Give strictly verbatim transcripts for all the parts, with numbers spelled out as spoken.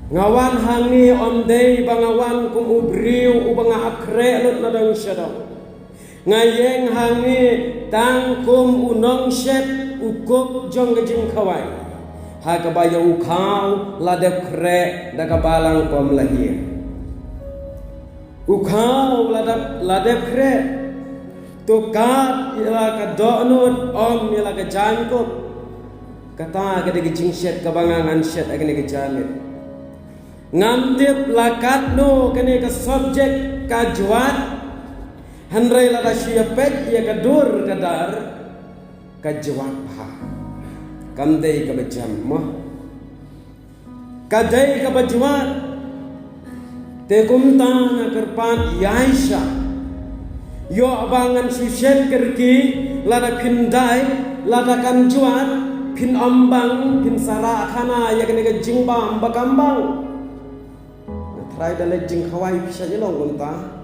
Nga wan hangne ym dei ba nga wan kum u briew uba nga ap khreh lut na dong sha dong. Nga ïeng hangne tang kum u nongshet, u cook jong ka jingkhawai, ha kaba ïa u khaw la dep khreh da ka balang kum la hiar. U khaw la dep, la dep khreh. To kat ïa la ka dohnud, ym ïa la ka jaiñkup. Kata ka dei ka jingshet kaba nga ngan shet ha kane ka janmiet. Ngam tip la katno kane ka subject ka jwat. Hynrei lada shu ïa peit ïa ka dur ka dar, ka jwat bha. Kam dei kaba jem mo. Ka dei kaba jwat. Te kumta nga kyrpad ïa i sha, ïoh ba ngan shu shet kyrkieh, lada phin dei, lada kan jwat, phin ym bang, phin sa rah khana ïa kane ka jingbam ba kam bang. Nga trai da leit jingkhawai, phi sa ïa long kumta.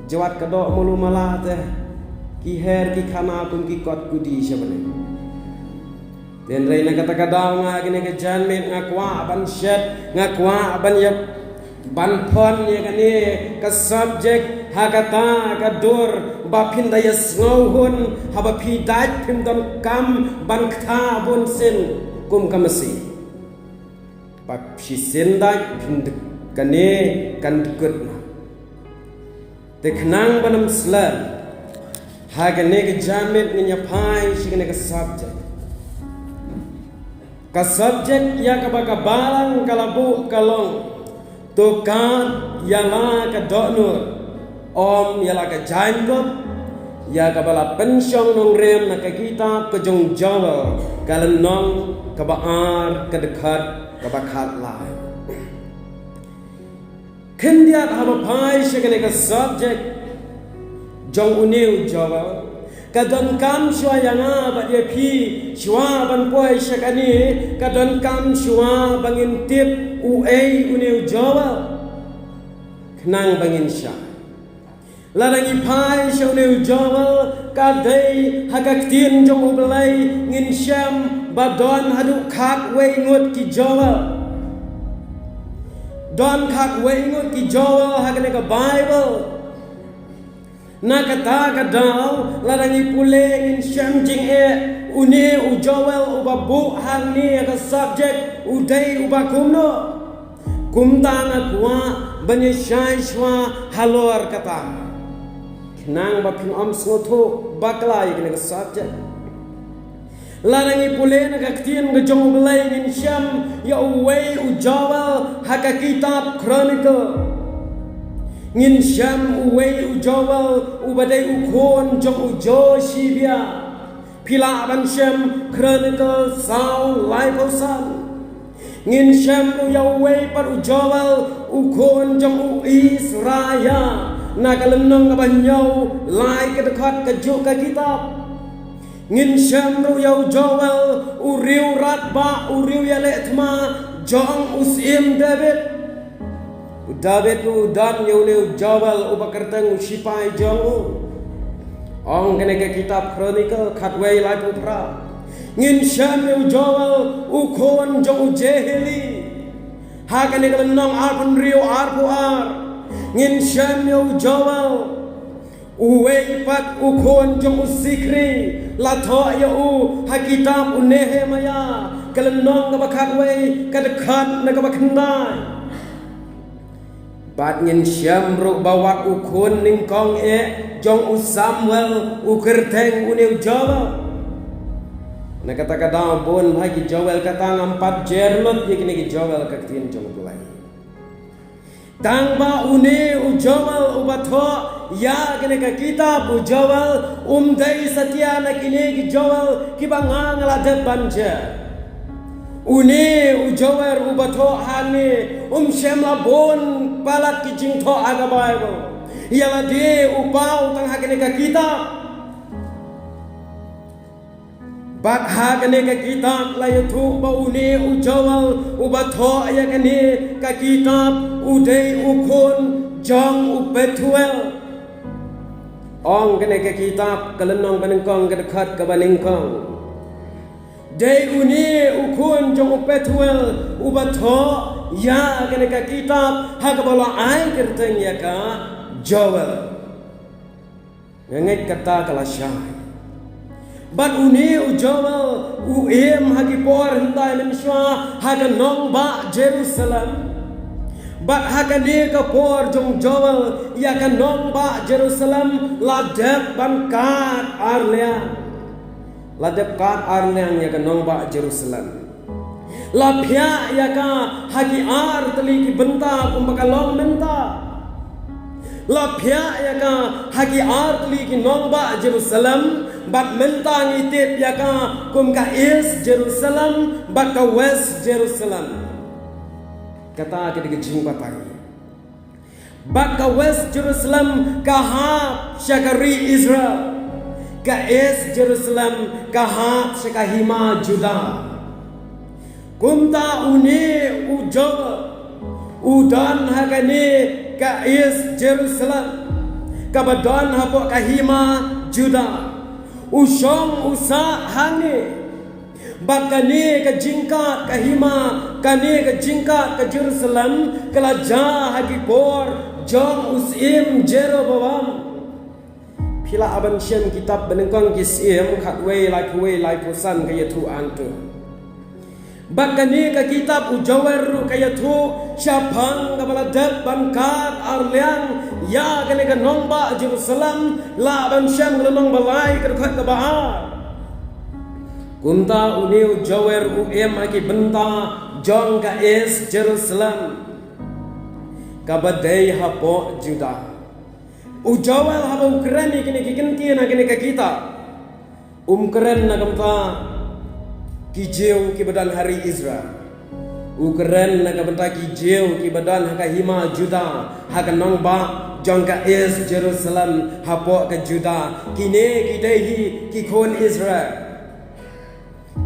Jwat ka doh malu mala te. Ki her ki khana kum ki kot kudi sha bneng. Hynrei na kata ka daw nga kane ka janmiet nga kwah ban shet, nga kwah ban ïap, ban pon ïa kane ka subject ha kata ka dur ba phin da ïa sngewhun haba phi dait phim donkam ban kta bun sien kum ka masi. Ba phi sien dait phin duk kane kan dkut na. Te khnang ban ym slem, ha kane ka janmiet ngin ïa phai sha kane ka subject. Ka subject ïa kaba ka balang ka la buh ka long, to kat ïa la ka dohnud, ym ïa la ka jaiñkup, ïa kaba la pynshong nongrim na ka kitab ka jong Joel, ka lynnong kaba ar, ka dkhot kaba khatlai. Khyndiat haba phai sha kane ka subject jong une u Joel, ka donkam shuwa ïa nga bad ïa phi, shuwa ban poi sha kane, ka donkam shuwa ba ngin tip uei une u Joel. Khnang ba ngin shai. Lada ngi phai sha une u Joel, ka dei ha ka ktien jong U Blei, ngin shem ba don haduh khatwei ngut ki Joel. Don khatwei ngut ki Joel ha kane ka Baibl. Na kata ka daw, lada ngi pule ngin shem jingeh, une u Joel uba buh hangne ha ka subject, u dei uba kumno. Kumta nga kwah ban ïa shai shuwa halor kata, khnang ba phin ym sngewthuh bakla ïa kane ka subject. Lada ngi pule na ka ktien ka jong U Blei ngin shem ïa uwei u Joel ha ka kitab Chronicle. Ngin shem uwei u Joel uba dei u khun jong u Joshibia. Phi lah ban shem Chronicle saw laiphew san. Ngin shem ruh ïa uwei pat u Joel u khun jong u Israia na ka lynnong kaba hynñiew, lai ka dkhot kajuh ka kitab. Ngin shem ruh ïa u Joel u riew radbah, u riew ïaleh thma jong u Syiem David. U David u don ïa une u Joel uba kyrteng u shipai jong u. Ong kane ka kitab Chronicle khatwei laiphew phra. Ngin shem ïa u Joel u khun jong u Jeheli ha kane ka lynnong arphew hynriew, arphew ar. Ngin shem ïa u Joel uwei pat u khun jong u Sikhri, la thoh ïa u ha kitab u Nehemaia ka lynnong kaba khatwei, ka dkhot na kaba khyndai. Bad ngin shem ruh ba wat u khun nyngkong eh jong u Samuel u kyrteng une u Joel. Na kata ka daw bun bha ki Joel, kata ngam pat jer lut ïa kine ki Joel ka ktien jong U Blei. Tang ba une u Joel uba thoh ïa kane ka kitab u Joel um dei satia na kine ki Joel kiba nga nga la dep ban jer. Une u Joel uba thoh hangne um shem la bun palat ki jingthoh ha ka Baibl. Ïa lade u paw tang ha kane ka kitab. Bad ha kane ka kitab la ïathuh ba une u Joel uba thoh ïa kane ka kitab u dei u khun jong u Pethuel. Ong kane ka kitab ka lynnong ba nyngkong ka dkhot kaba nyngkong. Dei une u khun jong u Pethuel uba thoh ïa kane ka kitab ha kaba la ai kyrteng ïa ka Joel. Nga ngeit kata ka la shai. Bad une u Joel u im ha ki por hyndai mynshuwa ha ka nongbah Jerusalem. Bad ha kane ka por jong Joel ïa ka nongbah Jerusalem la dep ban kad ar liang. La dep kad ar liang ïa ka nongbah Jerusalem. La phiah ïa ka ha ki ar tylli ki bynta kumba ka long mynta. La phiah ïa ka ha ki ar tylli ki nongbah Jerusalem, bad mynta ngi tip ïa ka kum ka East Jerusalem bad ka West Jerusalem. Kata ka dei ka jingbatai. Bad ka West Jerusalem ka hap sha ka ri Israel. Ka East Jerusalem ka hap sha ka hima Judah. Kumta une u Joel u don ha kane ka East Jerusalem, kaba don hapoh ka hima Judah. U shong u sah hangne. Bad kane ka jingkad ka hima, kane ka jingkad ka Jerusalem ka la jia ha ki por jong u syiem Jeroboam. Phi lah ban shem kitab Banyngkong ki Syiem khatwei, laiphew wei, laiphew san, ka ïathuh hangto. Bad kane ka kitab u Joel ruh ka ïathuh shaphang kaba la dep ban kad ar liang ïa kane ka nongbah Jerusalem, lah ban shem ka lynnong ba lai, ka dkhot kaba ar. Kumta une u Joel u im ha ki bynta jong ka East Jerusalem, kaba dei hapoh Judah. U Joel haba u kren ïa kine ki kyntien ha kane ka kitab, um kren na ka bynta ki Jiw kiba don ha ri Israel. U kren na ka bynta ki Jiw kiba don ha ka hima Judah, ha ka nongbah jong ka East Jerusalem, hapoh ka Judah. Kine ki dei hi ki khun Israel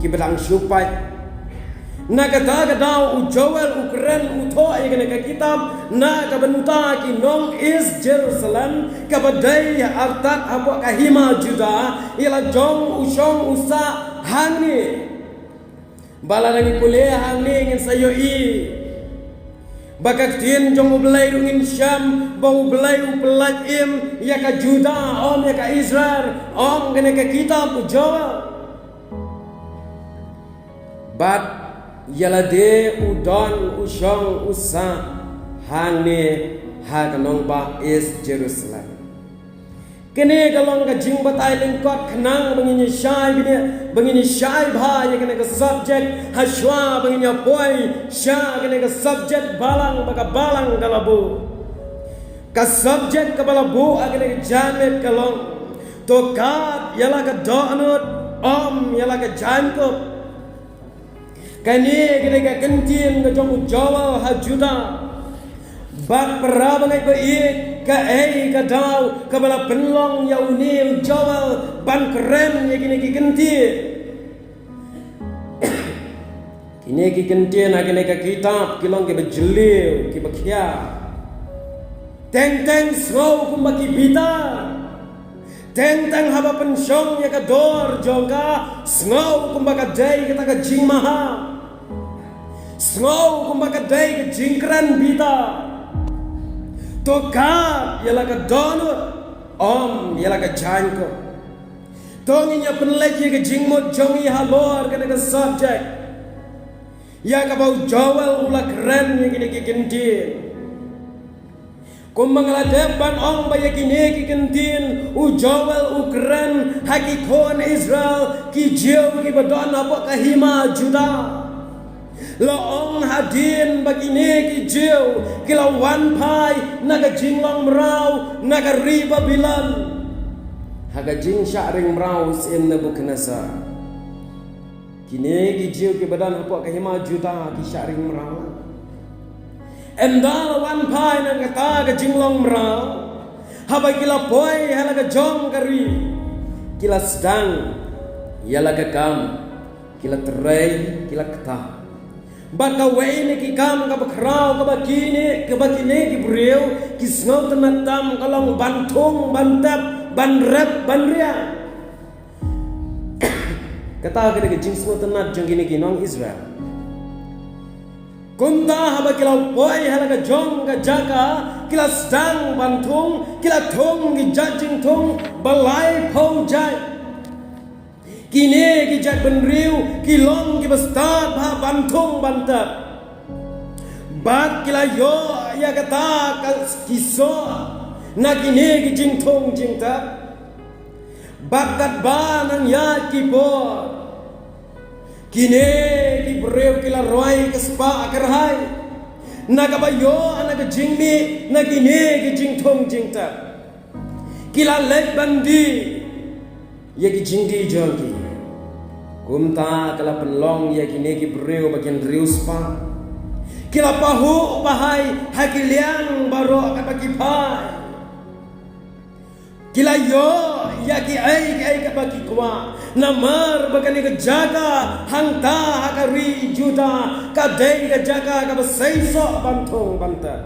kiba dang shu pait. Na kata ka daw u Joel u kren, u thoh ïa kane ka kitab na ka bynta ki nong East Jerusalem, kaba dei artat hapoh ka hima Judah, ïa la jong u shong u sah hangne. Ba lada ngi pule hangne ngin sa ïohi ba ka ktien jong U Blei ruh ngin shem ba U Blei u pyllait im ïa ka Judah, ym ïa ka Israel, ong kane ka kitab u Joel. Bad ïa lade u don u shong u sah hangne ha ka nongbah East Jerusalem. Kane ka long ka jingbatai lyngkot khnang ba ngin ïa shai bniah, ba ngin ïa shai bha ïa kane ka subject, ha shuwa ba ngin ïa poi sha kane ka subject balang ba ka balang ka la buh. Ka subject kaba la buh ha kane ka janmiet ka long: To kad ïa la ka dohnud, ym ïa la ka jaiñkup. Kane ka dei ka kyntien ka jong u Joel ha Judah. Bad para bangeit ba ïeit, kaei ka daw kaba la pynlong ïa une u Joel ban kren ïa kine ki kyntien? Kine ki kyntien ha kane ka kitab ki long kiba jylliew, kiba khia. Teng teng sngew kumba ki bitar. Teng teng haba pynshong ïa ka dor jong ka, sngew kumba ka dei kata ka jingmaham. Sngew kumba ka dei ka jingkren bitar. To kad ïa la ka dohnud, ym ïa la ka jaiñkup. To ngin ïa pynleit ïa ka jingmut jong ngi halor kane ka subject ïa kaba u Joel u la kren ïa kine ki kyntien. Kumba nga la dep ban ong ba ïa kine ki kyntien u Joel u kren ha ki khun Israel, ki Jiw kiba don hapoh ka hima Judah. La ong hadien ba kine ki Jiw ki la wan phai na ka jinglong mraw na ka ri Babilon ha ka jingshah ring mraw u syiem Nebukhadnesar. Kine ki Jiw kiba don hapoh ka hima Judah ki shah ring mraw. Ynda la wan phai na kata ka jinglong mraw, haba ki la poi ha la ka jong ka ri, ki la sdang ïa la ka kam, ki la trei, ki la ktah. Bad kawei na ki kam kaba khraw kaba kine, kaba kine ki briew ki sngewtynnad tam ka long ban thung, ban tep, ban rep, ban riang. Kata ka dei ka jingsngewtynnat jong kine ki nong Israel. Kumta haba ki la poi ha la ka jong ka jaka, ki la sdang ban thung, ki la thung ki jait jingthung ba laiphew jait. Kine ki jait bynriew ki long kiba stad bha ban thung ban tep. Bad ki la ïoh ïa kata ka ki soh na kine ki jingthung jingtep. Bad katba nang ïaid ki por, kine ki briew ki la roi ka spah kyrhai na kaba ïoh na ka jingmih na kine ki jingthung jingtep. Ki la leit ban die ïa ki jingdie jong ki. Kumta ka la pynlong ïa kine ki briew ba kin riewspah. Ki la pahuh pahai ha ki liang baroh kaba ki phai. Ki la ïoh ïa kiei kiei kaba ki kwah. Namar ba kane ka jaka hangta ha ka ri Juda ka dei ka jaka kaba seisoh ban thung ban tep.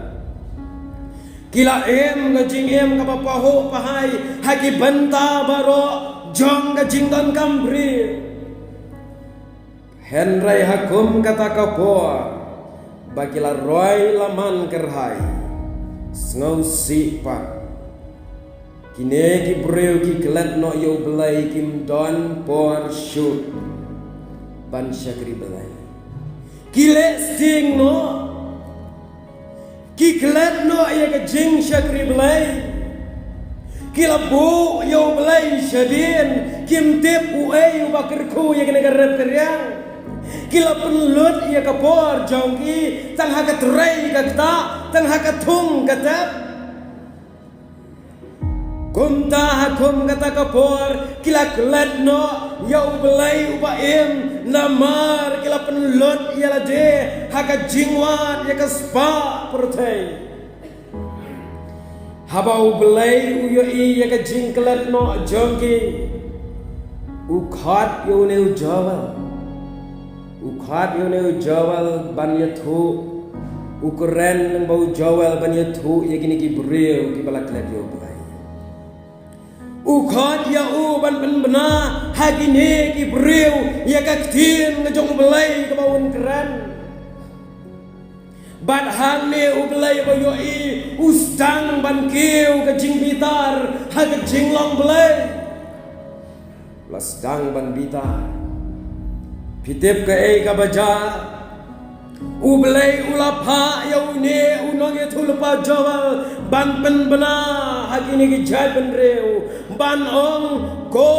Ki la im ka jingim kaba pahuh pahai ha ki bynta baroh jong ka jingdonkam briew. Hynrei ha kum kata ka por ba ki la roi la man kyrhai, sngewsih pat, kine ki briew ki klet noh ïa U Blei, kim don por shuh ban shakri Blei. Ki leh sting noh. Ki klet noh ïa ka jingshakri Blei. Ki la buh ïa U Blei shadien, kim tip uei uba kyrkhu ïa kane ka rep ka riang. Ki la pynlut ïa ka por jong ki tang ha ka trei ka ktah, tang ha ka thung ka tep. Kumta ha kum kata ka por ki la klet noh ïa U Blei uba im, namar ki la pynlut ïa lade ha ka jingwad ïa ka spah pyrthei. Haba U Blei u ïohi ïa ka jingklet noh jong ki, u khot ïa une u Joel. U khot ïa une u Joel ban ïathuh, u kren lyngba u Joel ban ïathuh ïa kine ki briew kiba la klet ïa U Blei. U khot ïa u ban pynbna ha kine ki briew ïa ka ktien ka jong U Blei kaba un kren. Bad hangne U Blei ba ïohi u sdang ban kiew ka jingbitar ha ka jinglong Blei. La sdang ban bitar. Phi tip kaei kaba jia? U Blei u la phah ïa une u nongïathuhlypa Joel ban pynbna ha kine ki jaitbynriew, ban ong, ko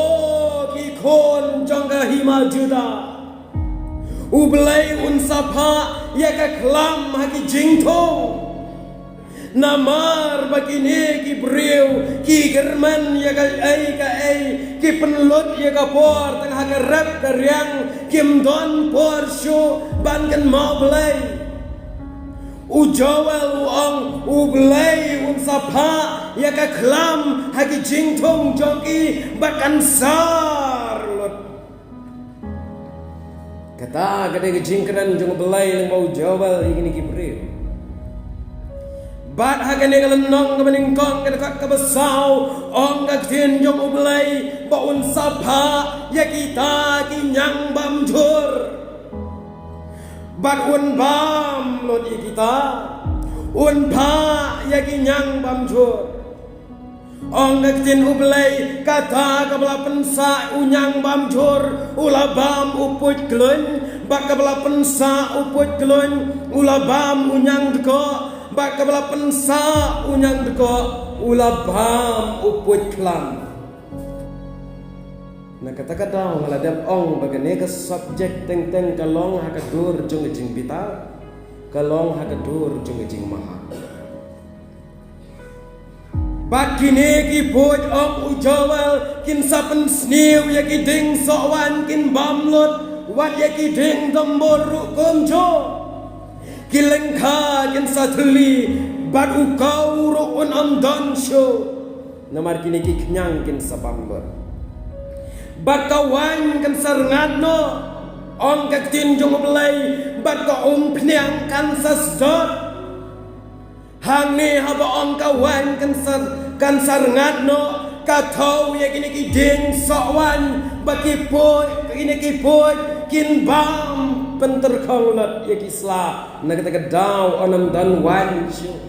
ki khun jong ka hima Judah, U Blei un sa phah ïa ka khlam ha ki jingthung. Namar ba kine ki briew ki kyrmen ïa kaei kaei, ki pynlut ïa ka por tang ha ka rep ka riang, kim don por shuh ban kynmaw Blei. U Joel u ong, U Blei un sa phah ïa ka khlam ha ki jingthung jong ki bad kan sar lut. Kata ka dei ka jingkren jong U Blei lyngba u Joel ïa kine ki briew. Bad ha kane ka lynnong kaba nyngkong ka dkhot kaba saw, ong ka ktien jong U Blei ba un sa phah ïa kita ki ñiang bamjhur. Bad un bam lut ïa kita, un phah ïa ki ñiang bamjhur. Ong ka ktien U Blei, kata kaba la pynsah u ñiang bamjhur u la bam u puit kluiñ, bad kaba la pynsah u puit kluiñ u la bam u ñiang dkoh, bad kaba la pynsah u ñiang dkoh u la bam u puit khlam. Na kata ka daw nga la dep ong ba kane ka subject teng teng ka long ha ka dur jong ka jingbitar, ka long ha ka dur jong ka jingmaham. Bad kine ki puit, ong u Joel, kin sa pynsniew ïa ki dieng sohwaiñ, kin bam lut, wat ïa ki dieng dombur ruh kumjuh. Ki lyngkha kin sa thylli, bad u kaw ruh un ym don shuh. Namar kine ki khñiang kin sa bam lut. Bad ka waiñ kan sa rngat noh, ong ka ktien jong U Blei, bad ka umphniang kan sa sdot. Hangne haba ong ka waiñ kan sa, kan sa rngat noh, Ka thew ïa kine ki dieng sohwaiñ ba ki puid, kine ki puid kin bam pyntyrkhong lut ïa ki sla. Na kata ka daw yn ym don waiñ shuh.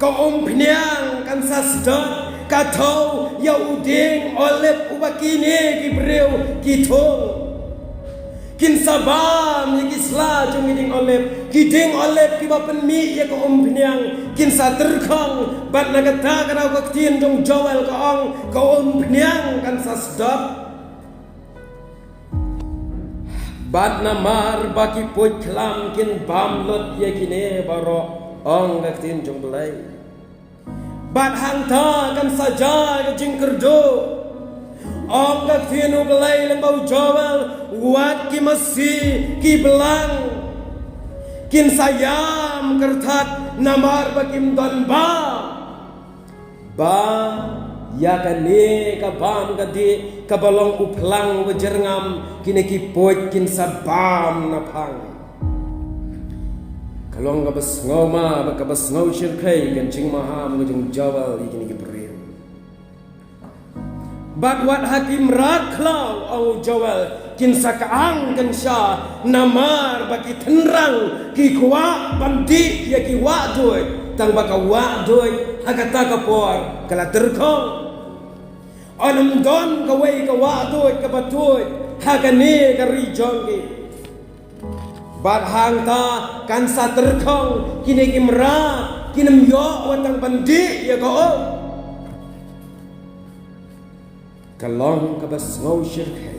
Ka umphniang kan sa sdot, ka thew ïa u dieng olib uba kine ki briew ki thung. Kin sa bam ïa ki sla jong ki dieng olib, ki dieng olib kiba pynmih ïa ka umphniang kin sa tyrkhong, bad na kata ka daw ka ktien jong u Joel ka ong, ka umphniang kan sa sdot. Bad namar ba ki puid khlam kin bam lut ïa kine baroh, ong ka ktien jong u Blei. Bad hangta kan sa jia ka jingkyrduh, ong ka ktien u Blei lyngba u Joel, wat ki masi ki blang kin sa ïam kyrthat namar ba kim don ba, ba ïa kane ka bam ka dih kaba long u phlang uba jyrngam, kine ki puid kin sa bam na phang. Ka long kaba sngew ma, bad kaba sngew shyrkhei ka jingmaham ka jong u Joel ïa kine ki briew. Bad wat ha ki mrad khlaw, ong u Joel, kin sa kyang kynsha, namar ba ki tynrang ki kwah ban dih ïa ki wah duid, tang ba ka wah duid ha kata ka por ka la tyrkhong. Yn ym don kawei ka wah duid kaba tuid ha kane ka ri jong ki. Bad hangta kan sa tyrkhong, kine ki mrad kin ym ïoh wat tang ban dih ïa ka um. Ka long kaba sngew shyrkhei.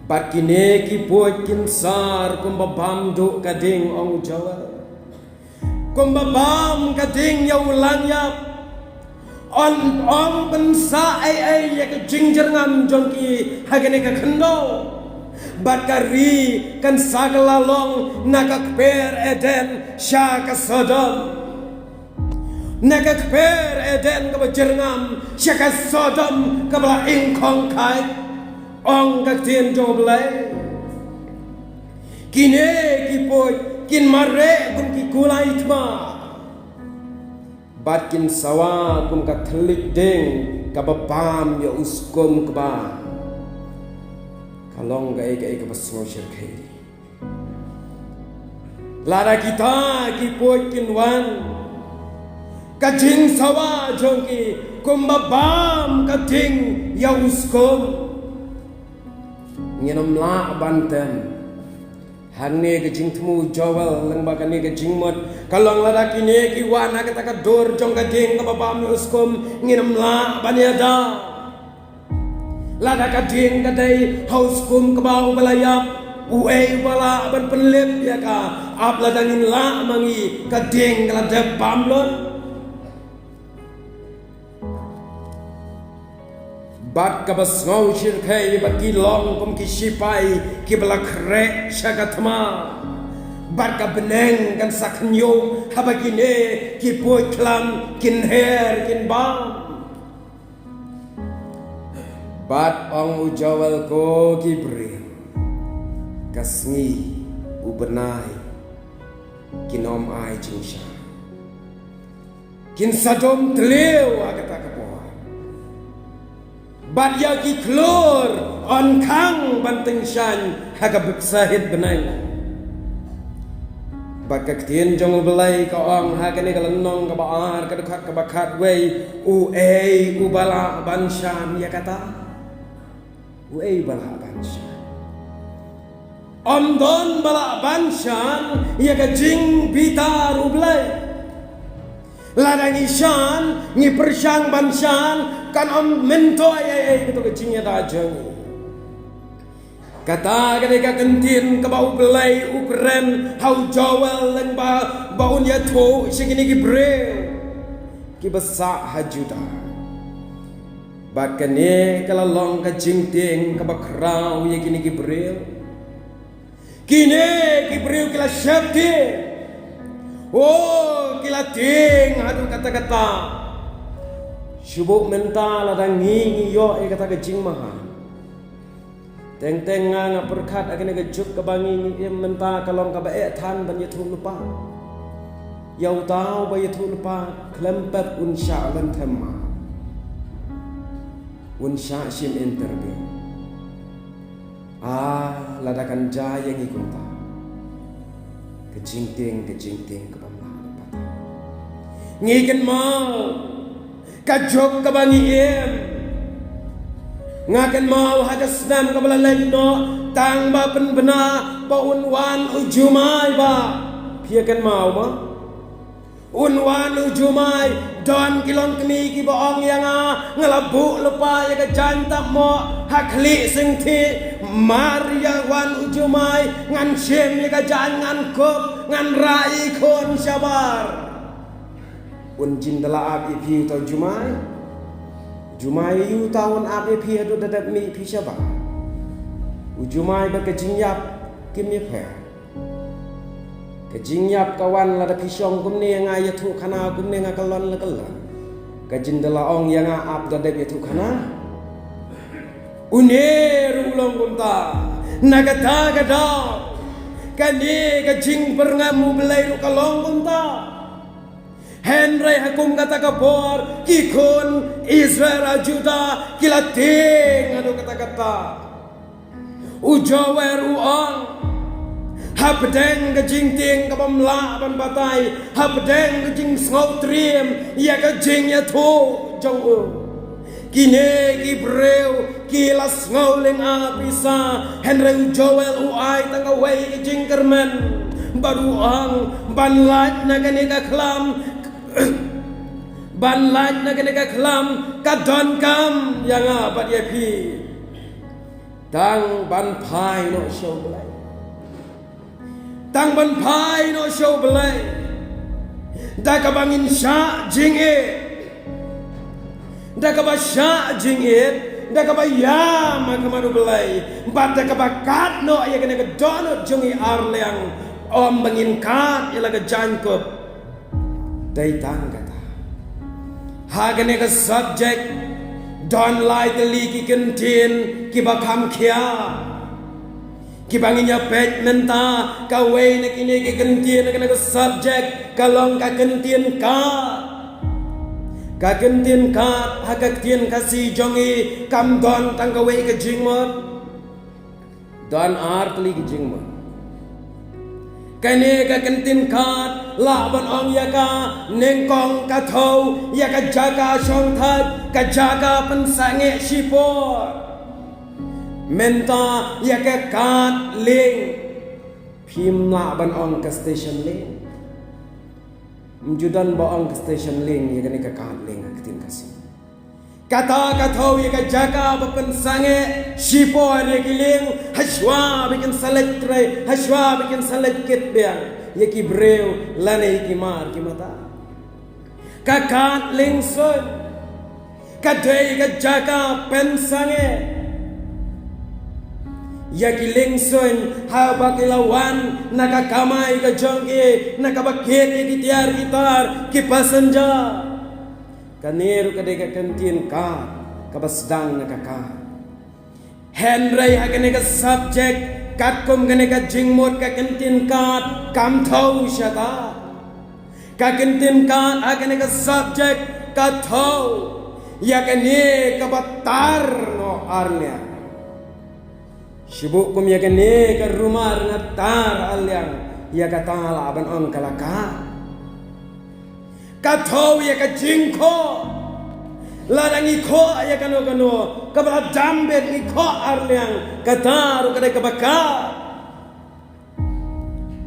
Bad kine ki puid kin sar kumba bam duh ka dieng, ong u Joel. Kumba bam ka dieng ïa u langïap. Yn ym pynsah ei ei ïa ka jingjyrngam jong ki ha kane ka khyndew. Bad ka ri kan sa kylla long na ka kper Eden sha ka Sodom. Na ka kper Eden kaba jyrngam sha ka Sodom kaba la ingkhong khait, ong ka ktien jong u Blei. Kine ki puid kin mareh kum ki kulai thma, bad kin sawa kum ka thylliej dieng kaba bam ïa u skum kba. Ka long kaei kaei kaba sngew shyrkhei. Lada kita ki puid kin wan, ka jingsawa jong ki kumba bam ka dieng ïa u skum, ngin ym lah ban tem. Hangne ka jingthmu u Joel lyngba kane ka jingmut ka long, lada kine ki wan ha kata ka dur jong ka dieng kaba bam ïa u skum, ngin ym lah ban ïada. Lada ka dieng ka dei ha u skum kba uba la ïap, uei uba lah ban pynlip ïa ka? Ap lada ngin lah ma ngi, ka dieng ka la dep bam lut. Bad kaba sngew shyrkhei, bad ki long kum ki shipai kiba la khreh sha ka thma. Bad ka bneng kan sa khñium haba kine ki puid khlam kin her kin bam. Bad ong u Joel, ko ki briew, ka sngi, u bnai, kin ym ai jingshai. Kin sa dum thliew ha kata ka por. Bad ïa ki khlur yn khang ban tyngshaiñ ha ka bsahit bneng. Bad ka ktien jong u Blei ka ong ha kane ka lynnong kaba ar, ka dkhot kaba khatwei, uei uba lah ban shan ïa kata? Uei uba lah ban shan? Ym don ba lah ban shan ïa ka jingbitar u Blei. Lada ngi shan, ngi pyrshang ban shan, kan ym myntoi ei ei kato ka jingïada jong ngi. Kata ka dei ka ktien kaba u Blei u kren ha u Joel lyngba ba un ïathuh sha kine ki briew kiba sah ha Juda. Bad kane ka la long ka jingtieng kaba khraw ïa kine ki briew. Kine ki briew ki la sheptieng. Oh, ki la tieng haduh katta katta. Shu buh mynta lada ngi ngi ïoh ïa kata ka jingmaham. Teng teng nga nga pyrkhat ha kane ka juk kaba ngi ngi im mynta ka long kaba eh than ban ïathuhlypa. Ïa uta uba ïathuhlypa khlem pep un shah lynthem ma. Un shah shim interview. Ah, lada kan jia ïa ngi kumta, ka jingtieng, ka jingtieng ka bym lah ban batai. Ngi kynmaw ka juk kaba ngi im. Nga kynmaw ha ka snem kaba la leit noh, tang ba pynbna ba un wan u Jumai, ba phi ïa kynmaw ma? Un wan u Jumai, don ki longkmie kiba ong ïa nga, nga la buh lypa ïa ka jaiñ tapmoh ha khlieh syngthih. Mar ïa wan u Jumai, ngan shim ïa ka jaiñ, ngan kup, ngan rah ïa i khun shabar. Un jin da la ap ïa phi uta u Jumai. Jumai ïa uta un ap ïa phi haduh da dep mih phi shabar. U Jumai bad ka jingïap kim ïapher. Ka jingïap ka wan lada phi shong kumne, nga ïathuh khana kumne, nga kyllon la kyllon. Ka jin da la ong ïa nga ap da dep ïathuh khana. Une ruh u long kumta. Na kata ka daw, kane ka jingpyrngam U Blei ruh ka long kumta. Hynrei ha kum kata ka por, ki khun Israel, Judah, ki la tieng haduh katta katta. U Joel u ong, hapdeng ka jingtieng ka bym lah ban batai, hapdeng ka jingsngewtriem ïa ka jingïathuh jong u, kine ki briew ki la sngew lyngba pisa. Hynrei u Joel u ai tang kawei ka jingkyrmen, bad u ong, ban lait na kane ka khlam, ban lait na kane ka khlam ka donkam ïa nga bad ïa phi. Tang ban phai noh sha U Blei. Tang ban phai noh sha U Blei. Da kaba ngin shah jingïeit. Da kaba shah jingïeit. Da kaba ïam ha khmat U Blei. Bad da kaba kat noh ïa kane ka dohnud jong ngi arliang. Ym ba ngin kat ïa la ka jaiñkup. Dei tang kata. Ha kane ka subject, don lai tylli ki kyntien kiba kham khia, kiba ngin ïa peit mynta. Kawei na kine ki kyntien ha kane ka subject ka long ka kyntien kat. Ka kyntien kat ha ka ktien Khasi jong ngi kam don tang kawei ka jingmut. Don ar tylli ki jingmut. Kane ka kyntien kat lah ban ong ïa ka nyngkong ka thew ïa ka jaka shongthait, ka jaka pynsangeh shipor. Mynta ïa ka kat lieng. Phim lah ban ong ka station lieng. Ym ju don ba ong ka station lieng ïa kane ka kat lieng ha ka ktien Khasi. Kata ka thew ïa ka jaka ba pynsangeh shipor ïa ki lieng, hashwa ba kin sa leit trei, hashwa ba kin sa leit kit biang ïa ki briew lane ïa ki mar ki mata. Ka kat lieng suiñ ka dei ka jaka pynsangeh ïa ki lieng suiñ, haba ki la wan na ka kamai ka jong ki, na kaba kit ïa ki tiar ki tar, ki passenger. Kane ruh ka dei ka kyntien kat kaba sdang na ka kat. Hynrei ha kane ka subject, katkum kane ka jingmut, ka kyntien kat kam thew shata. Ka kyntien kat ha kane ka subject ka thew ïa kane kaba tar noh arliang. Shibun kum ïa kane ka rumar nga tar arliang, ïa kata lah ban ong ka la kat. Ka thew ïa ka jingkhoh. Lada ngi khoh ïa kano kano kaba la dam beit, ngi khoh arliang, kata ruh ka dei kaba kat.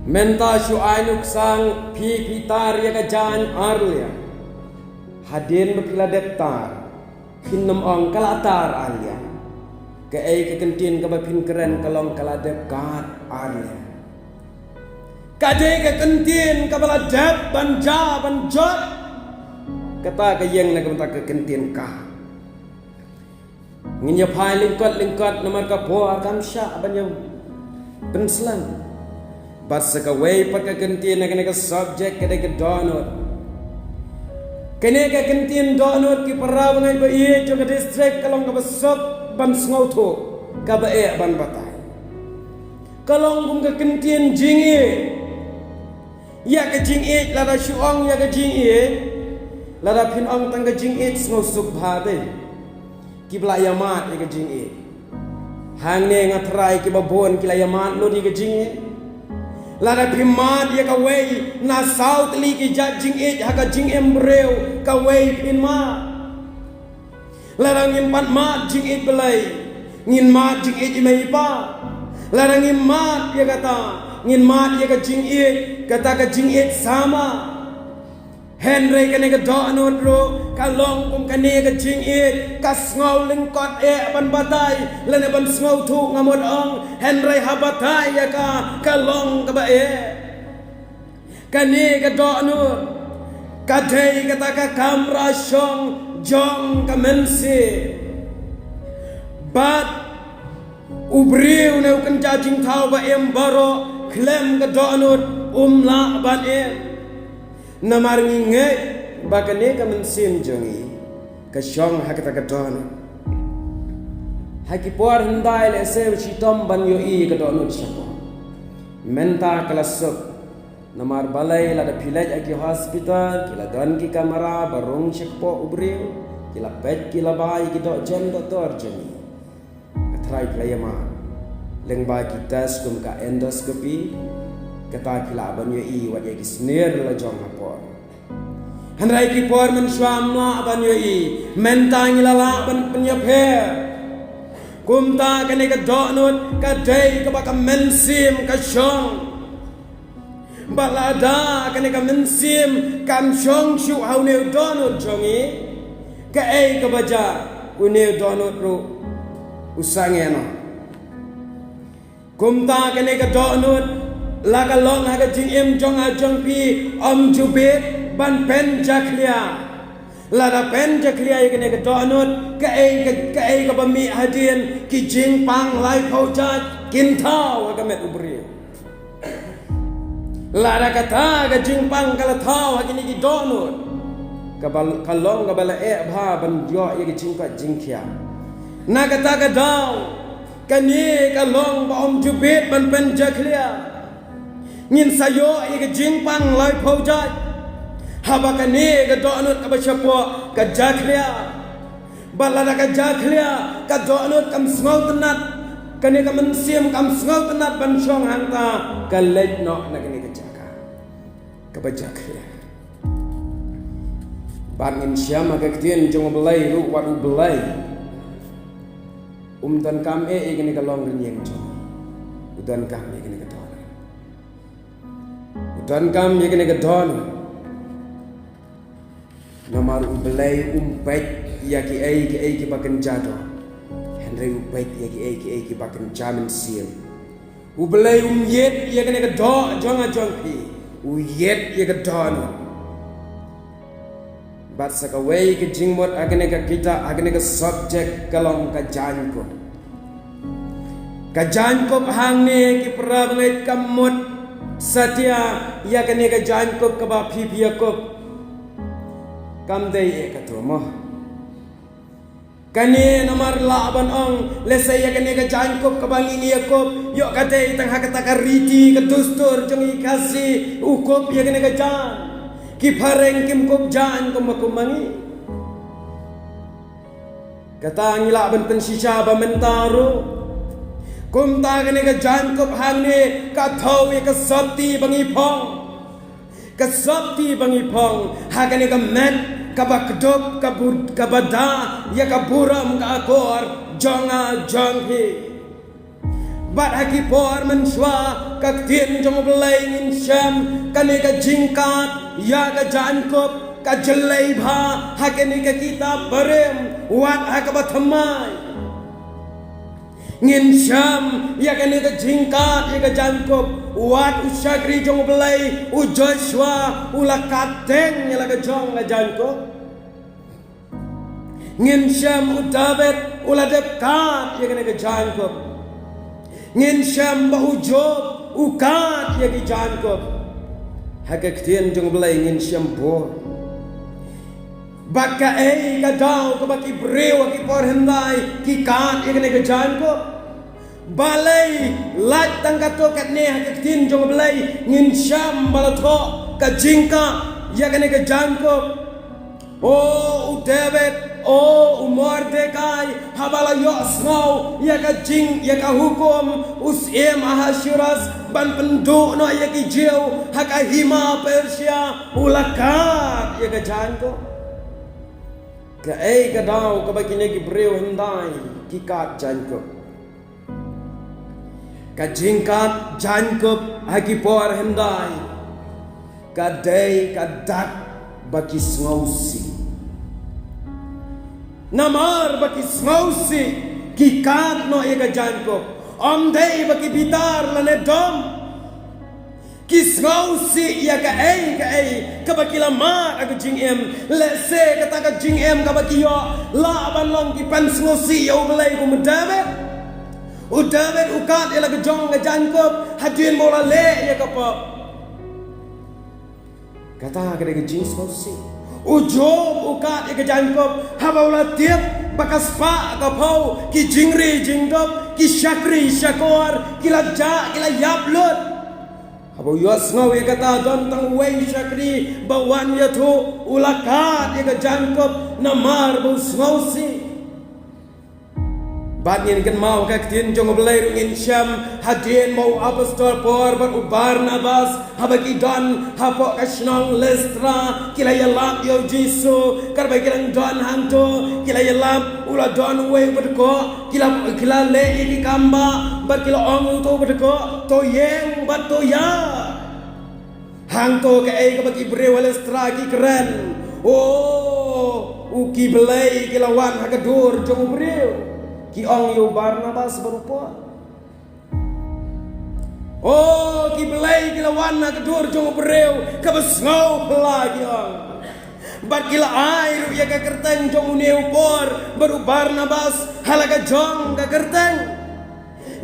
Mynta shu ai nuksa, phi phi tar ïa ka jaiñ arliang. Hadien ba phi la dep tar, phin nym ong ka la tar arliang. Kaei ka kyntien kaba phin kren ka long ka la dep kat arliang. Ka dei ka kyntien kaba la dep ban jia ban jot. Kata ka ïeng na ka bynta ka kyntien kat. Ngin ïa phai lyngkot lyngkot namar ka por kam shah ban ïa pynslem. Bad sa kawei pat ka kyntien na kane ka subject ka dei ka dohnud. Kane ka kyntien dohnud, ki para bangeit ba ïeit jong ka district, ka long kaba suk ban sngewthuh, kaba eh ban batai. Ka long kum ka kyntien jingïeit. Ïa ka jingïeit, lada shu ong ïa ka jingïeit, lada phin ong tang ka jingïeit sngewsuk bha te. Kiba la ïamad ïa ka jingïeit. Hangne nga tharai kiba bun ki la ïamad lut ïa ka jingïeit. Lada phi mad ïa kawei na saw tylli ki jait jingïeit ha ka jingim briew, kawei phin mad. Lada ngim pat mad jingïeit Blei, ngin mad jingïeit i mei i pa. Lada ngim mad ïa kata, ngin mad ïa ka jingïeit, kata ka jingïeit sama. Hynrei kane ka dohnud ruh ka long kum kane ka jingïeit, ka sngew lyngkot eh ban batai lane ban sngewthuh, nga mut ong, hynrei ha batai ïa ka, ka long kaba eh. Kane ka dohnud ka dei kata ka kamra shong jong ka mynsiem. Bad u briew ne u kynja jingthaw ba im baroh khlem ka dohnud um lah ban im. Namar ngi ngeit ba kane ka mynsiem jong ngi ka shong ha kata ka dohnud. Ha ki por hyndai lehse u shitom ban ïohi ka dohnud shapoh. Mynta ka la suk. Namar balei lada phi leit ha ki hospital ki la don ki kamra ba rung shapoh u briew, ki la peit ki la bai ki doh jem doktor jong ngi. Ka tharai ki la ïamad lyngba ki test kum ka endoscopy. Kata ki lah ban ïohi wat ïa ki snier la jong ha por. Hynrei ki por mynshuwa ym lah ban ïohi, mynta ngi la lah ban pynïapher. Kumta kane ka dohnud ka dei kaba ka mynsiem ka shong. Bad lada kane ka mynsiem kam shong shuh ha une u dohnud jong ngi, kaei kaba jia, une u dohnud ruh u sangeh noh. Kumta kane ka dohnud la ka long ha ka jingim jong nga jong phi, ym ju bit ban pynjakhlia. Lada pynjakhlia ïa kane ka dohnud, kaei ka, kaei kaba mih hadien, ki jingpang laiphew jait kin thaw ha ka met u briew. Lada kata ka jingpang ka la thaw ha kine ki dohnud, kaba, ka long kaba la eh bha ban ïoh ïa ki jingkoit jingkhiah. Na kata ka daw, kane ka long ba ym ju bit ban pynjakhlia. Ngin sa ïoh ïa ka jingpang laiphew jait haba kane ka dohnud kaba shapoh ka jakhlia. Bad lada ka jakhlia, ka dohnud kam sngewtynnat, kane ka mynsiem kam sngewtynnat ban shong hangta, ka leit noh na kane ka jaka kaba jakhlia. Bad ngin shem ha ka ktien jong U Blei ruh, wat U Blei um donkam eh ïa kane ka longrynïeng jong ngi. U donkam ïa kane ka dohnud. U donkam ïa kane ka dohnud. Namar U Blei um peit ïa kiei kiei kiba kynja doh, hynrei u peit ïa kiei kiei kiba kynja mynsiem. U Blei um ïeit ïa kane ka doh jong nga jong phi. U ïeit ïa ka dohnud. Bad sa kawei ka jingmut ha kane ka kitab, ha kane ka subject, ka long ka jaiñkup. Ka jaiñkup hangne, ki parabangeit, ka mut satia ïa kane ka jaiñkup kaba phi phi ïakup. Kam dei eh kato mo. Kane namar lah ban ong, lehse ïa kane ka jaiñkup kaba ngi ïakup, ïoh ka dei tang ha kata ka riti ka dustur jong ngi Khasi, u kup ïa kane ka jaiñ. Ki phareng kim kup jaiñ kumba kum ma ngi. Kata ngi lah ban pynshisha ba mynta ruh. Kumta kane ka jaiñkup hangne ka thew ïa ka sopti ba ngi phong. Ka sopti ba ngi phong ha kane ka met kaba kdup, ka bu-, kaba da ïa ka burom ka akor jong nga jong phi. Bad ha ki por mynshuwa, ka ktien jong U Blei ngin shem kane ka jingkad ïa ka jaiñkup ka jyllei bha ha kane ka kitab barim, wat ha kaba thymmai. Ngin shem ïa kane ka jingkad ïa ka jaiñkup, wat u shakri jong U Blei u Joshua u la kad teng ïa la ka jong ka jaiñkup. Ngin shem u David u la dep kad ïa kane ka jaiñkup. Ngin shem ba u Job u kad ïa ki jaiñkup. Ha ka ktien jong U Blei ngin shem bun. Bad kaei ka daw kaba ki briew ha ki por hyndai ki kad ïa kane ka jaiñkup? Balei lait tang kato katne? Ha ka ktien jong U Blei ngin shem ba la thoh ka jingkad ïa kane ka jaiñkup. O, u David O u Mordekai, haba la ïohsngew ïa ka jing, ïa ka hukum u syiem Ahasuerus ban pynduh noh ïa ki Jiw ha ka hima Persia, u la kad ïa ka jaiñkup. Kaei ka daw kaba kine ki briew hyndai ki kad jaiñkup? Ka jingkad jaiñkup ha ki por hyndai ka dei ka dak ba ki sngewsih. Namar ba ki sngewsih ki kad noh ïa ka jaiñkup. Ym dei ba ki bitar lane dom. Ki sngewsih ïa kaei kaei kaba ki la mad ha ka jingim. Lehse kata ka jingim kaba ki ïoh lah ban long ki pynsngewsih ïa U Blei kum u David. U David u kad ïa la ka jong ka jaiñkup hadien ba u la leh ïa ka pop. Kata ka dei ka jingsngewsih. U Job u kad ïa ka jaiñkup haba u la tip ba ka spah ka phew, ki jingri jingdop, ki shakri shakor ki la jah, ki la ïap lut. Haba u ïohsngew ïa kata, don tang uwei u shakri ba wan ïathuh, u la kad ïa ka jaiñkup namar ba u sngewsih. Bad ngin kynmaw ha ka ktien jong U Blei ruh ngin shem hadien ba u apostol Paul bad u Barnabas haba ki don hapoh ka shnong Listra, ki la ïalap ïa U Jisu. Katba ki dang don hangto ki la ïalap, u la don uwei u badkoh, ki la, ki la leh ïa ki kam bah bad ki la ong ïa uto u badkoh, "To ïeng bad to ïa." Hangto kaei kaba ki briew ha Listra ki kren? O, u, ki blei ki la wan ha ka dur jong u briew, ki ong ïa u Barnabas bad u Paul. O, ki blei ki la wan ha ka dur jong u briew kaba sngewphylla, ki ong. Bad ki la ai ruh ïa ka kyrteng jong une u Paul bad u Barnabas ha la ka jong ka kyrteng.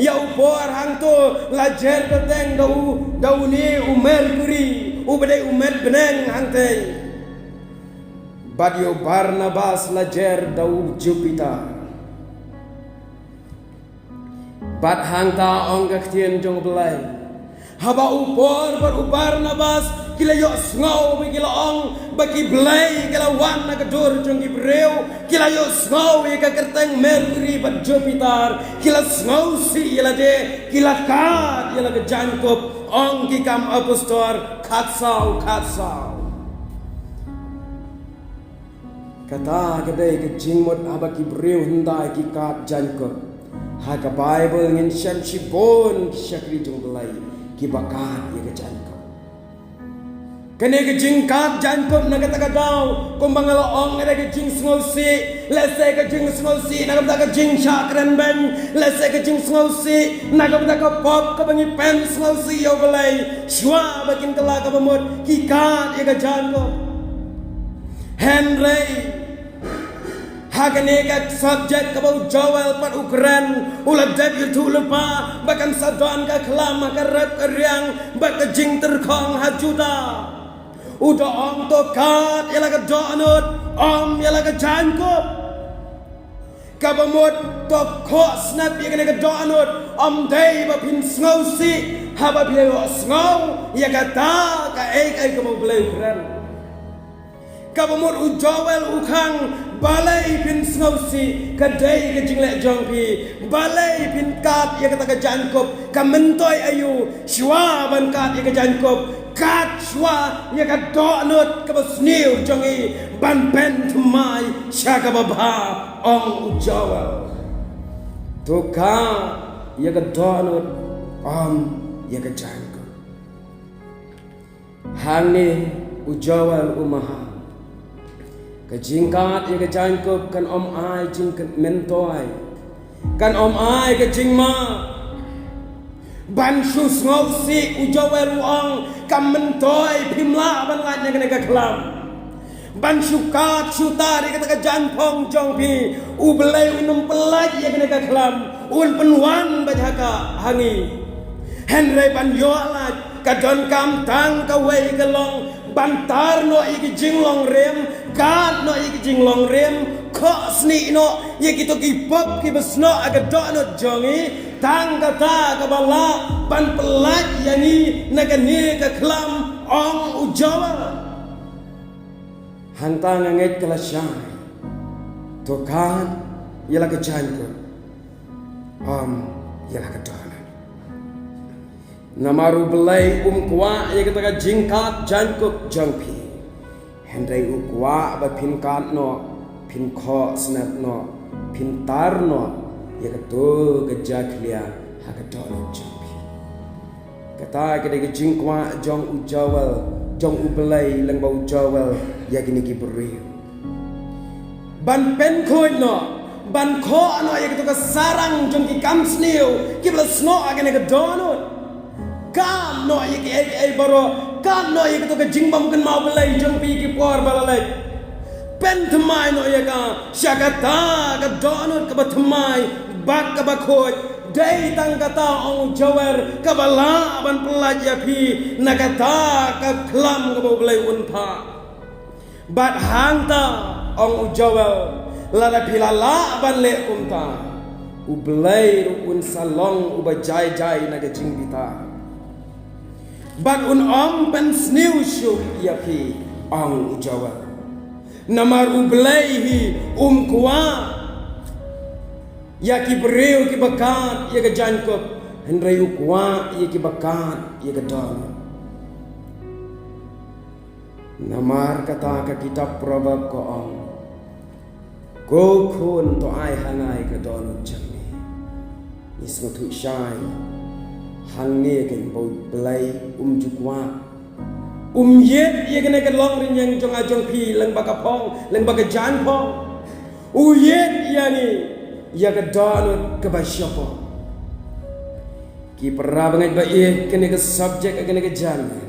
Ïa u Paul hangto la jer kyrteng da u, da une u Mercury, uba dei u met bneng hangtei. Bad ïa u Barnabas la jer da u Jupiter. Bad hangta ong ka ktien jong U Blei, haba u Paul bad u Barnabas ki la ïohsngew ba ki la ong ba ki blei ki la wan na ka dur jong ki briew, ki la ïohsngew ïa ka kyrteng Mercury bad Jupiter, ki la sngewsih ïa lade, ki la kad ïa la ka jaiñkup. Ong Ki Kam Apostol khatsaw, khatsaw. Kata ka dei ka jingmut haba ki briew hyndai ki kad jaiñkup. Ha ka Baibl ngin shem shibun ki shakri jong U Blei kiba kad ïa ka jaiñkup. Kane ka jingkad jaiñkup na kata ka daw, kumba nga la ong, ka dei ka jingsngewsih. Lehse ka jingsngewsih na ka bynta ka jingshah kren beiñ, lehse ka jingsngewsih na ka bynta ka pop kaba ngi pynsngewsih ïa U Blei. Shuwa ba kin kylla kaba mut ki kad ïa ka jaiñkup. Hynrei ha kane ka subject kaba u Joel pat u kren, u la dep ïathuh lypa ba kan sa don ka khlam ha ka rep ka riang bad ka jingtyrkhong ha Judah. U da ong, to kad ïa la ka dohnud, ym ïa la ka jaiñkup. Kaba mut to khohsnep ïa kane ka dohnud, ym dei ba phin sngewsih haba phi ïohsngew ïa kata kaei kaei kaba U Blei u kren. Kaba mut u Joel u khang, balei phin sngewsih, ka dei ka jingleh jong phi. Balei phin kad ïa kata ka jaiñkup, ka myntoi aïu? Shuwa ban kad ïa ka jaiñkup, kad shuwa ïa ka dohnud kaba sniew jong ngi ban pynthymmai sha kaba bha, ong u Joel. To kad ïa ka dohnud, ym ïa ka jaiñkup. Hangne u Joel u maham, ka jingkad ïa ka jaiñkup kan ym ai jingmyntoi, kan ym ai ka jingma. Ban shu sngewsih, u Joel u ong, kam myntoi, phim lah ban lait na kane ka khlam. Ban shu kad shu tar ïa kata ka jaiñphong jong phi, U Blei un ym pyllait ïa kane ka khlam, un pynwan beit ha ka, ha ngi. Hynrei ban ïoh lait, ka donkam tang kawei ka long ban tar noh ïa ki jinglong rim, kad noh ïa ki jinglong rim, khohsniew noh ïa kito ki pop kiba snoh ha ka dohnud jong ngi. Tang kata kaba lah ban pyllait ïa ngi na kane ka khlam, ong u Joel. Hangta nga ngeit ka lashai To kad ïa la ka jaiñkup, ym ïa la ka dohnud. Namar U Blei um kwah ïa kata ka jingkad jaiñkup jong phi. Hynrei u kwah ba phin kad noh, phin khohsnep noh, phin tar noh ïa kato ka jakhlia ha ka dohnud jong phi. Kata ka dei ka jingkwah jong u Joel, jong U Blei lyngba u Joel ïa kine ki briew. Ban pynkhuid noh, ban khoh noh ïa kato ka sarang jong ki kam sniew kiba la snoh ha kane ka dohnud. Kad noh ïa kiei kiei baroh, kad noh ïa kato ka jingbymkynmaw Blei jong phi ki por ba la leit. Pynthymmai noh ïa ka sha kata ka dohnud kaba thymmai bad kaba khuid. Dei tang kata, ong u Joel, kaba lah ban pyllait ïa phi na kata ka khlam kaba U Blei un phah. Bad hangta, ong u Joel, lada phi la lah ban leh kumta, U Blei ruh un sa long uba jai jai na ka jingbitar. Bad un ym pynsniew shuh ïa phi, ong u Joel. Namar U Blei hi um kwah ïa ki briew kiba kad ïa ka jaiñkup, hynrei u kwah ïa kiba kad ïa ka dohnud. Namar kata ka kitab Proverb ka ong, ko khun, to ai ha nga ïa ka dohnud jong me. Ngi sngewthuh shai hangne ka ong ba U Blei um ju kwah, um ïeit ïa kane ka longrynïeng jong nga jong phi lyngba ka phong, lyngba ka jaiñphong. U ïeit ïa ngi ïa ka dohnud kaba shapoh. Ki para bangeit ba ïeit, kane ka subject, kane ka jaiñmut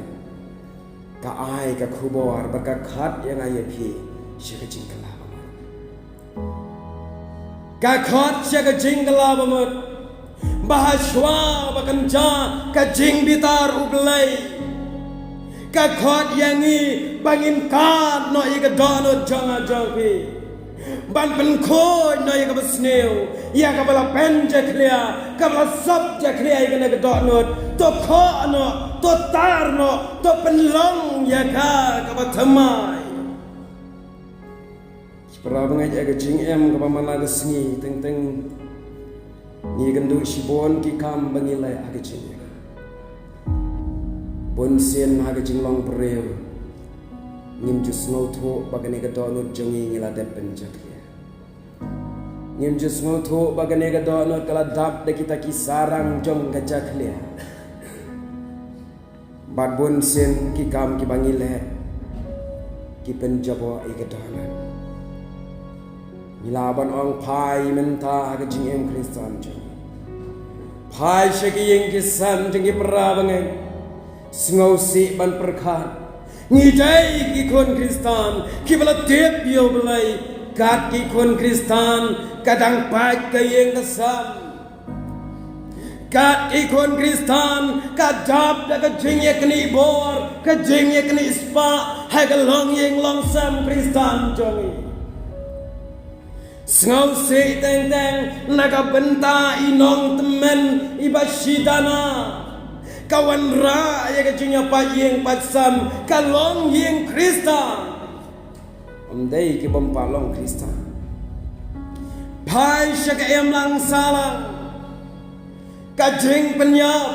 ka ai ka khubor bad ka khot ïa nga ïa phi sha ka jingkylla ba mut. Ka khot sha ka jingkylla ba mut. Ba hashwa ba kan jia ka jingbitar U Blei, ka khot ïa ngi ba ngin kad noh ïa ka dohnud jong nga jong phi. Ban pynkhuid noh ïa kaba sniew, ïa kaba la pynjakhlia, kaba la sop jakhlia ïa kane ka dohnud. To khoh noh, to tar noh, to pynlong ïa ka kaba thymmai. Para bangeit, ïa ka jingim kaba man la ka sngi teng teng ngi kynduh shibun ki kam ba ngi leh ha ka jingim. Bun sien ha ka jinglong briew ngim ju sngewthuh ba kane ka dohnud jong ngi ngi la dep pynjakhlia. Ngim ju sngewthuh ba kane ka dohnud ka la dap da kita ki sarang jong ka jakhlia. Bad bun sien ki kam kiba ngi leh ki pynjaboh ïa ka dohnud. Ngi lah ban ong phai mynta ha ka jingim Khristan jong ngi. Phai sha ki ïing ki sem jong ki para bangeit. Sngewsih ban pyrkhat. Ngi dei ki khun Khristan kiba la tip ïa U Blei. Kat ki khun Khristan, ka dang pait ka ïing ka sem. Kat ki khun Khristan, ka dap da ka jingïaknieh bor, ka jingïaknieh spah ha ka longïing longsem Khristan jong ngi. Sngewsih teng teng na ka bynta i nongtymmen iba shitana. Ka wanrah ïa ka jingïapait ïing pait sem, ka longïing Khristan. Ym dei ki bym pat long Khristan. Phai sha ka imlang sahlang, ka jingpynïap,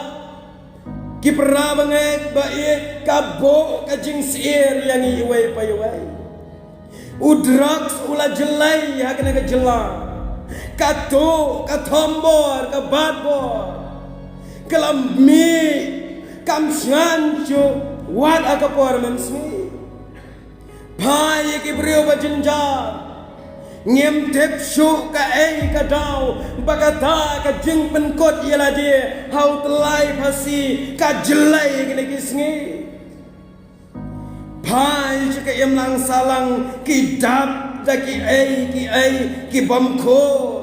ki para bangeit ba ïeit, ka buh ka jingsyier ïa ngi iwei pa iwei. U drugs u la jlei ha kane ka jylla. Ka tuh, ka thombor, ka batbor, ka la mih, kam shngaiñ shuh wat ha ka por mynsngi. Phai ïa ki briew ba jynjar. Ngim tip shuh kaei ka daw ba kata ka jingpynkut ïa lade ha u tyllai phasi ka jlei kine ki sngi. Phai sha ka imlang sahlang, ki dap da kiei kiei ki bym khuid.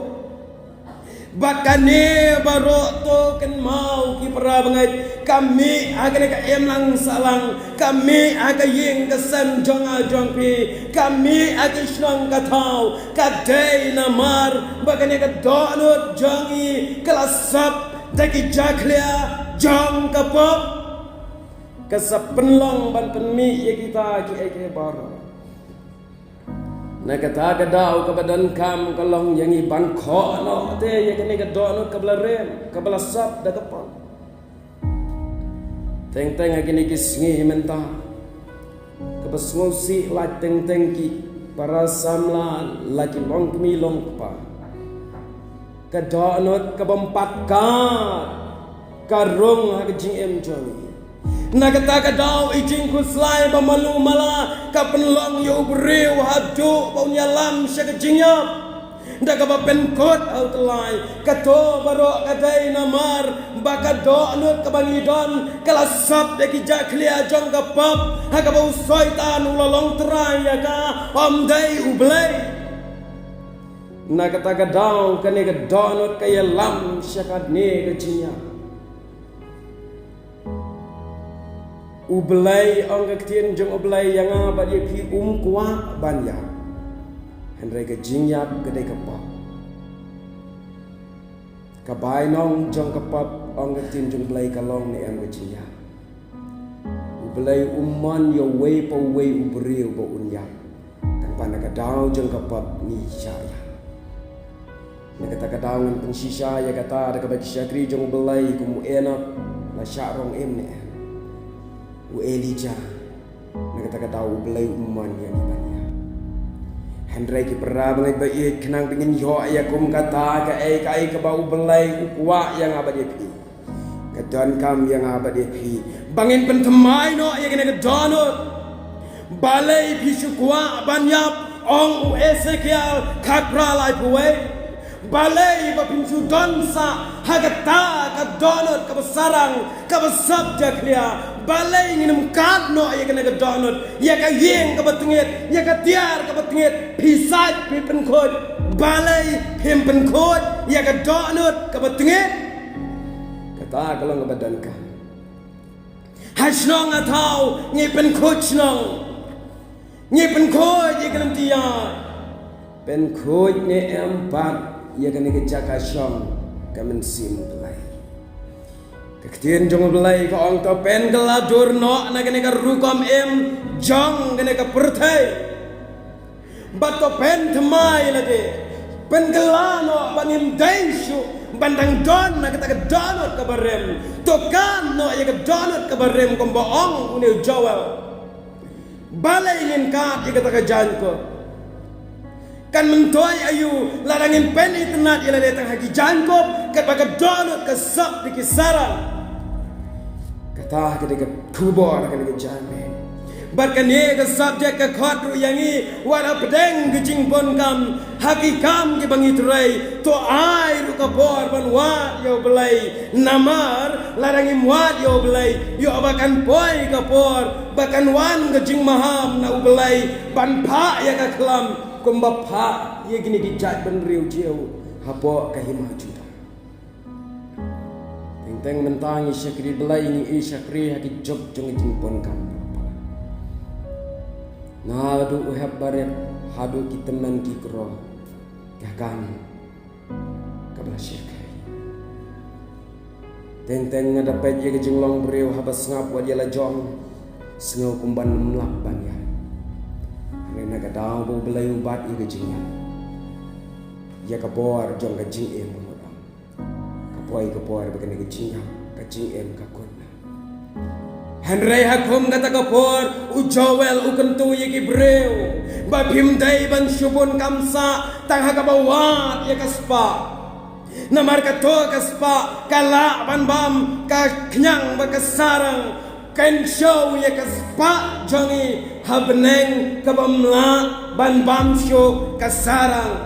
Bad kane baroh, to kynmaw ki para bangeit, ka mih ha kane ka imlang sahlang, ka mih ha ka ïing ka sem jong nga jong phi, ka mih ha ka shnong ka thaw, ka dei namar ba kane ka dohnud jong ngi ka la sop da ki jakhlia jong ka pop. Ka sa pynlong ban pynmih ïa kita kiei kiei baroh. Na kata ka daw kaba donkam ka long ïa ngi ban khoh noh te ïa kane ka dohnud kaba la rem, kaba la sap da ka pop. Teng teng ha kine ki sngi mynta, kaba sngewsih lait teng teng ki para samla la ki longkmie longkpa. Ka dohnud kabym pat kat ka rung ha ka jingim jong ngi. Na kata ka daw i jingkhuslai ba malu mala ka pynlong ïa u briew haduh ba un ïalam sha ka jingïap. Da kaba pynkut ha u tyllai, kato baroh ka dei namar ba ka dohnud kaba ngi don ka la sap da ki jakhlia jong ka pop, ha kaba u Soitan u la long trai ïa ka, ym dei U Blei. Na kata ka daw kane ka dohnud ka ïalam sha kane ka jingïap. U Blei, ong ka ktien jong U Blei ïa nga bad ïa phi, um kwah ban ïap. Hynrei ka jingïap ka dei ka pop. Ka bainong jong ka pop, ong ka ktien jong U Blei, ka long ne em ka jingïap. U Blei um mon ïa uwei pa uwei u briew ba un ïap. Tang ba na ka daw jong ka pop ngi shah ïap. Na kata ka daw ngan pynshisha ïa kata da kaba ki shakri jong U Blei kum u Enok la shah rong im ne em. U Elijah. Na kata ka daw U Blei um mon ïa ngi ban ïap. Hynrei ki para bangeit ba ïeit, khnang ba ngin ïoh ïa kum kata kaei kaei kaba U Blei u kwah ïa nga bad ïa phi, ka donkam ïa nga bad ïa phi ba ngin pynthymmai noh ïa kane ka dohnud. Balei phi shu kwah ban ïap, ong u Esekiel khatphra laiphew wei. Balei ba phim shu don sah ha kata ka dohnud kaba sarang, kaba sap jakhlia? Balei ngin ym kat noh ïa kane ka dohnud, ïa ka ïing kaba tngit, ïa ka tiar kaba tngit? Phi sait phi pynkhuid. Balei phim pynkhuid ïa ka dohnud kaba tngit? Kata ka long kaba donkam. Ha shnong ha thaw ngi pynkhuid shnong, ngi pynkhuid ïa ka lynti ïaid. Pynkhuid ne em pat ïa kane ka jaka shong ka mynsiem U Blei? Ka ktien jong U Blei ka ong, to pynkylla dur noh na kane ka rukom im jong kane ka pyrthei. Bad to pynthymmai lade, pynkylla noh ba ngim dei shuh ban dang don na kata ka dohnud kaba rim. To kat noh ïa ka dohnud kaba rim kumba ong une u Joel. Balei ngin kat ïa kata ka jaiñkup? Kan myntoi aïu lada ngin pynitynnad ïa lade tang ha ki jaiñkup katba ka dohnud ka sap da ki sarang? Kata ka dei ka khubor kane ka janmiet. Bad kane ka subject ka khot ruh ïa ngi wat hapdeng ka jingbun kam, ha ki kam kiba ngi trei, to ai ruh ka bor ban wad ïa U Blei. Namar lada ngim wad ïa U Blei, ïoh ba kan poi ka por ba kan wan ka jingmaham na U Blei ban phah ïa ka khlam kumba phah ïa kine ki jaitbynriew jong u hapoh ka hima Judah. Teng teng mynta ngi shakri Blei, ngi ïa shakri ha ki juk jong ka jingbun kam. Naduh u hep barit haduh ki tymmen ki kro, ka kam kaba la shyrkhei. Teng teng nga da peit ïa ka jinglong briew haba sngap wat ïa la jong, sngew kumban ym lah ban ïaid. Hynrei na ka daw ba U Blei u bat ïa ka jingïaid, ïa ka bor jong ka jingim ba mut ong, ka poi ka por ba kane ka jingïap, ka jingim ka kut noh. Hynrei ha kum kata ka por u Joel u kyntu ïa ki briew ba phim dei ban shu bun kam sah tang ha kaba wad ïa ka spah. Namar kato ka spah ka lah ban bam ka khñiang bad ka sarang. Kynshew ïa ka spah jong ngi ha bneng kabym lah ban bam shuh ka sarang.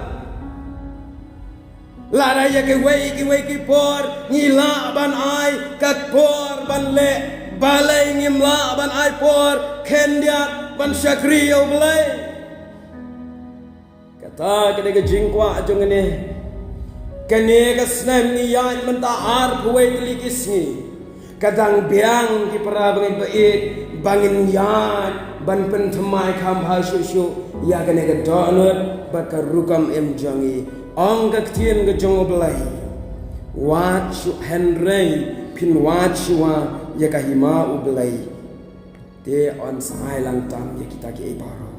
Lada ïa kiwei kiwei ki por ngi lah ban ai ka por ban leh, balei ngim lah ban ai por khyndiat ban shakri ïa U Blei? Kata ka dei ka jingkwah jong ngi. Kane ka snem ngi ïaid mynta arphew wei tylli ki sngi. Ka dang biang ki para bangeit ba ïeit ba ngin ïaid ban pynthymmai kham bha shuh shuh ïa kane ka dohnud bad ka rukom im jong ngi. Ong ka ktien ka jong U Blei, wad shuh, hynrei phin wad shuwa ïa ka hima U Blei, te yn sa ai lang tam ïa kita kiei baroh.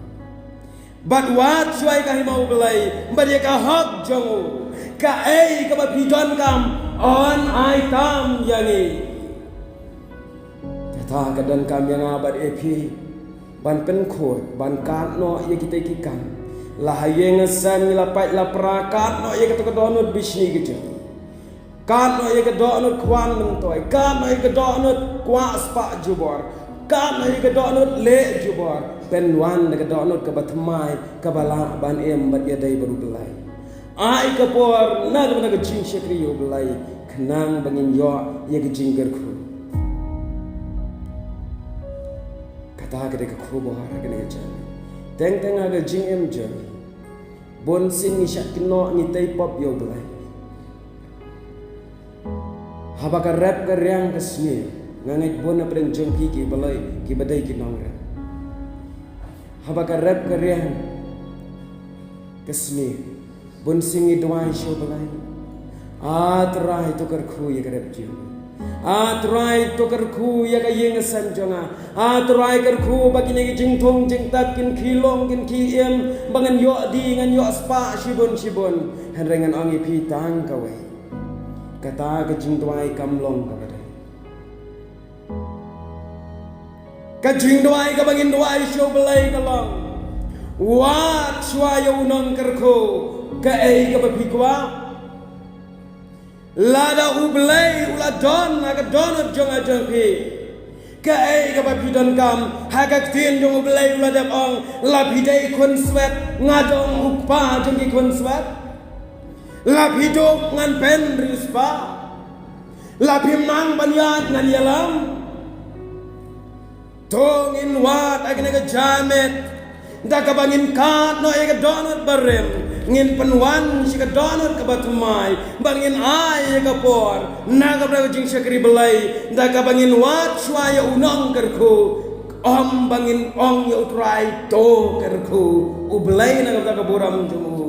Bad wat shuwa ïa ka hima U Blei bad ïa ka hok jong u, kaei kaba phi donkam yn ai tam ïa ngi. Kata ka donkam ïa nga bad ïa phi ban pynkhuid, ban kad noh ïa kita ki kam. La ha ïing ha sem ngi la pait la pra, kad noh ïa kata ka dohnud bishni ka jong ngi. Kad noh ïa ka dohnud kwah myntoi, kad noh ïa ka dohnud kwah spah jubor, kad noh ïa ka dohnud leh jubor. Pynwan da ka dohnud kaba thymmai, kaba lah ban im bad ïadei bad U Blei. Ai ka por na ka bynta ka jingshakri ïa U Blei, khnang ba ngin ïoh ïa ka jingkyrkhu. Kata ka dei ka khubor ha kane ka janmiet. Teng teng ha ka jingim jong ngi, bun sien ngi shah kynnoh, ngi tei pop ïa U Blei. Haba ka rep ka riang ka sniew, nga ngeit bun na pdeng jong phi ki Blei, kiba dei ki nongrep. Haba ka rep ka riang ka sniew, bun sien ngi duwai sha U Blei. A Trai, to kyrkhu ïa ka rep jong ngi. A Trai, to kyrkhu ïa ka ïing ka sem jong nga. A Trai, kyrkhu ba kine ki jingthung jingtep kin khie long, kin khie im, ba ngan ïoh die, ngan ïoh spah shibun shibun. Hynrei ngan ong ïa phi tang kawei. Kata ka jingduwai kam long kaba dei. Ka jingduwai kaba ngin duwai sha U Blei ka long, wat shuwa ïa u nongkyrkhu kaei kaba phi kwah. Lada U Blei u la don ha ka dohnud jong nga jong phi, kaei kaba phi donkam. Ha ka ktien jong U Blei u la dep ong, la phi dei khunswet, nga dong u kpa jong ki khunswet. La phi duk, ngan pynriewspah. La phim nang ban ïaid, ngan ïalam. To ngin wad ha kane ka janmiet da kaba ngin kad noh ïa ka dohnud barim, ngin pynwan sha ka dohnud kaba thymmai, ba ngin ai ïa ka por na ka bynta ka jingshakri Blei, da kaba ngin wad shuwa ïa u nongkyrkhu, ym ba ngin ong ïa U Trai, to kyrkhu. U Blei na ka bynta ka burom jong u